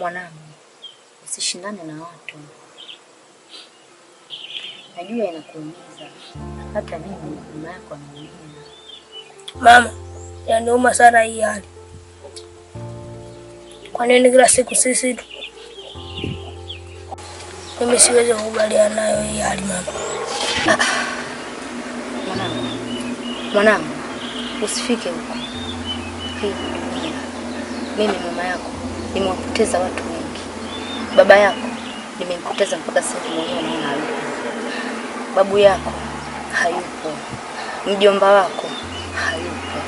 Mwanangu, usishindane na watu. Najua inakuumiza. Hata mimi mama yako anaumia. Mama, inaniuma sana hii hali. Kwa nini kila siku sisi tu? Mimi siwezi kukubaliana nayo hii hali mama. Mwanangu, mwanangu, usifike huko. Hii dunia. Mimi mama yako nimewapoteza watu wengi. Baba yako nimempoteza mpaka sasa hivi mwenyewe naona hayupo. Babu yako hayupo. Mjomba wako hayupo.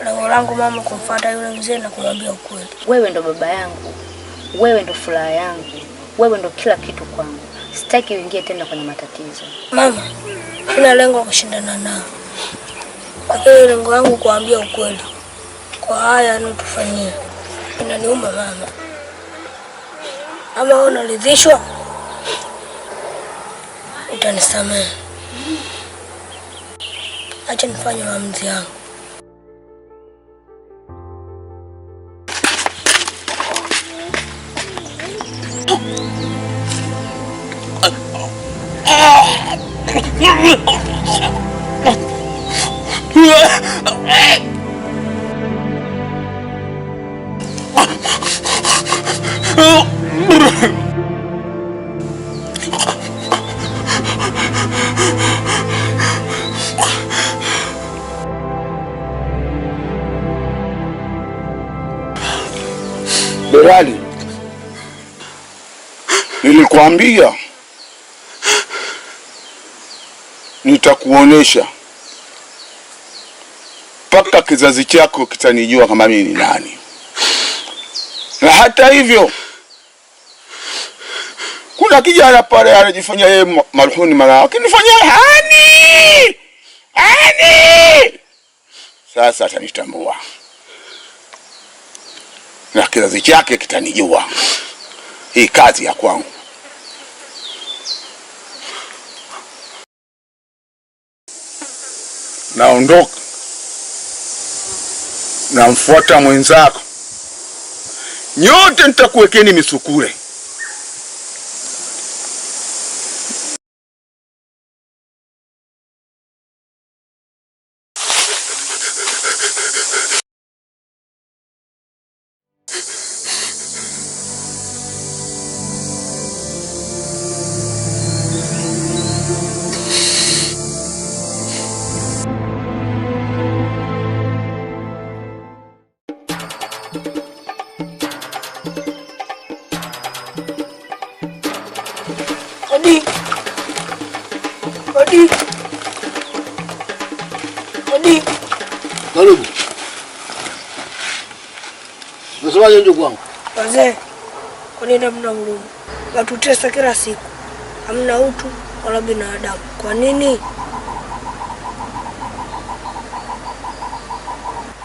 Lengo langu mama, kumfuata yule mzee na kumwambia ukweli. Wewe ndo baba yangu, wewe ndo furaha yangu, wewe ndo kila kitu kwangu. Sitaki uingie tena kwenye matatizo. Mama, sina lengo la kushindana nao, lakini lengo langu kuambia ukweli kwa haya yanayotufanyia. Inaniuma mama. Ama wewe unaridhishwa? Utanisamehe. Acha nifanye maamuzi yangu. Berali, nilikwambia nitakuonesha mpaka kizazi chako kitanijua kama mimi ni nani. Na hata hivyo kuna kijana pale anajifanya yeye marhuni mara akinifanyia hani hani, sasa atanitambua na kizazi chake kitanijua. Hii kazi ya kwangu. Naondoka, namfuata mwenzako, nyote nitakuwekeni misukule. Odi. Odi. Odi. Karibu. Unasemaje ndugu wangu? Wazee, kwa nini hamna huruma? Watutesa kila siku, hamna utu wala binadamu. Kwa nini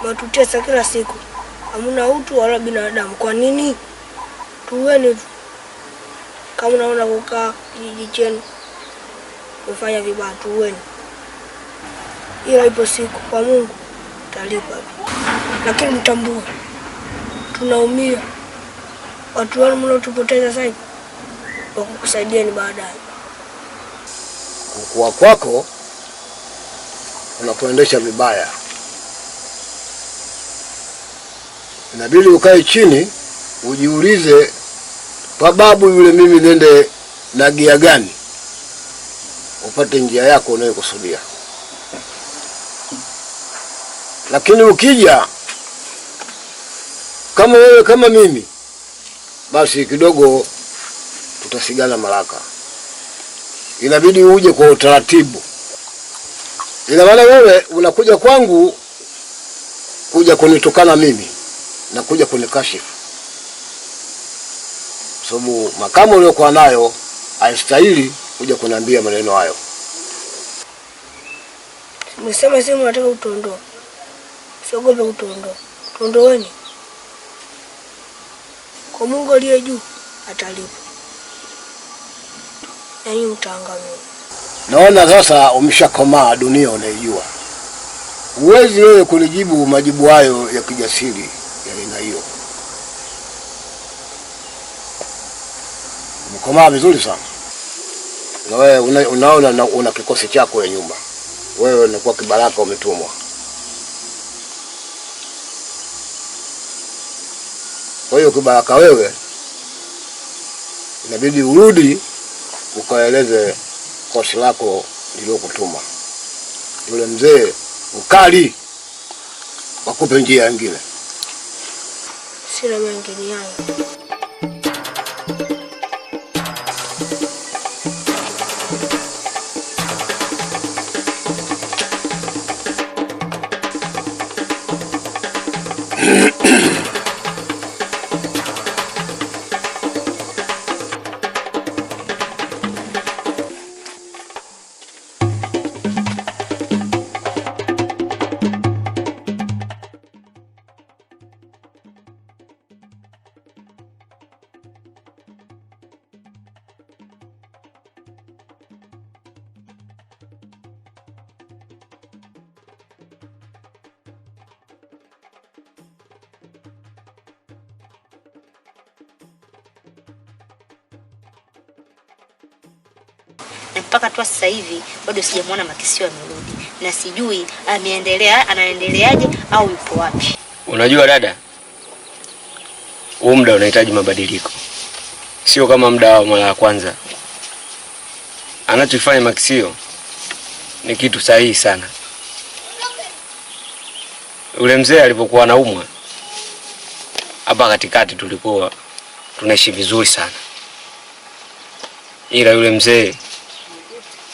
watutesa kila siku, hamna utu wala binadamu? Kwa nini? Tuweni tu. Kama unaona kukaa kijiji chenu kufanya vibaya, tuweni, ila ipo siku kwa Mungu talipa tu, lakini mtambue tunaumia. Watu wenu mnaotupoteza sasa hivi wakukusaidieni baadaye. Kukua kwako unakuendesha vibaya, inabidi ukae chini ujiulize, kwa babu yule mimi nende na gia gani, upate njia yako unayokusudia. Lakini ukija kama wewe kama mimi, basi kidogo tutasigana malaka. Inabidi uje kwa utaratibu. Ina maana wewe unakuja kwangu kuja kunitukana mimi na kuja kunikashifu, sababu makamu uliokuwa nayo haistahili kuja kuniambia maneno hayo. Msema simu nataka kutuondoa, siogope kutuondoa, tuondoeni kwa Mungu aliye juu atalipa, na nyinyi mtaangamia. Naona sasa umeshakomaa, dunia unaijua. Huwezi wewe kunijibu majibu hayo ya kijasiri ya aina hiyo. Umekomaa vizuri sana. Na wewe unaona una kikosi chako wewe nyuma. Wewe unakuwa kibaraka umetumwa. Kwa hiyo kibaraka wewe inabidi urudi ukaeleze kosi lako lililokutuma. Yule mzee mkali wakupe njia nyingine. Sina mengi, ni hayo. Na mpaka tu sasa hivi bado sijamwona Makisio amerudi, na sijui ameendelea, anaendeleaje au yupo wapi. Unajua dada, huu muda unahitaji mabadiliko, sio kama muda wa mara ya kwanza. Anachofanya Makisio ni kitu sahihi sana. Ule mzee alipokuwa anaumwa hapa katikati tulikuwa tunaishi vizuri sana, ila yule mzee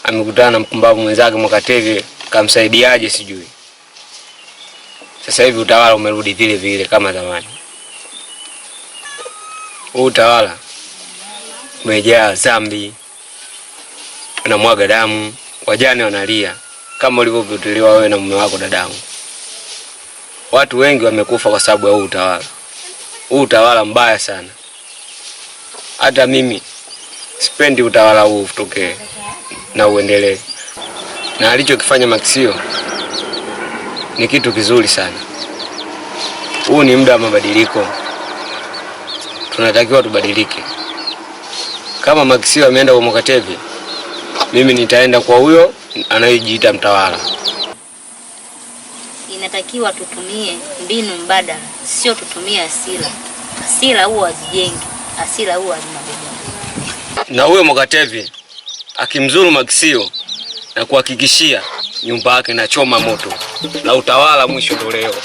amekutana na mpumbavu mwenzake Mwakatevye, kamsaidiaje sijui. Sasa hivi utawala umerudi vile vile kama zamani. Huu utawala umejaa dhambi, unamwaga damu, wajane wanalia kama ulivyopotelewa wewe na mume wako dadangu. Watu wengi wamekufa kwa sababu ya huu utawala. Huu utawala mbaya sana. Hata mimi sipendi utawala huu utokee na uendelee. Na alichokifanya Makisio ni kitu kizuri sana. Huu ni muda wa mabadiliko, tunatakiwa tubadilike. Kama Makisio ameenda kwa Mwakatevye, mimi nitaenda kwa huyo anayejiita mtawala. Inatakiwa tutumie mbinu mbadala, sio tutumie hasira. Hasira huwa hazijengi, hasira huwa hazina. Na huyo Mwakatevye akimzuru Makisio na kuhakikishia nyumba yake nachoma moto na utawala mwisho ndo leo.